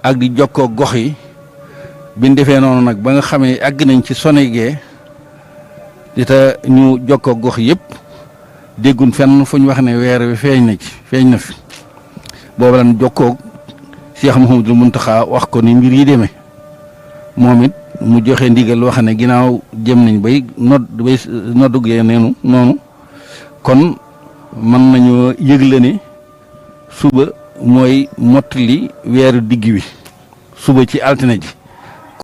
ak di jokkoo gox yi biñ defee noonu nag ba nga xamee àgg nañ ci sone gee di ta ñu jokkoo gox yëpp déggun fenn fu ñu wax ne weer wi feeñ na fi boobu lan jokkoo Cheikh Mouhamadul Mountakha wax ko ni mbir yi demee moom it mu joxe ndigal wax ne ginnaaw jëm nañ bay noddu gee noonu kon mën nañoo yëgle ne suba mooy mottali weeru digg wi suba ci altine ji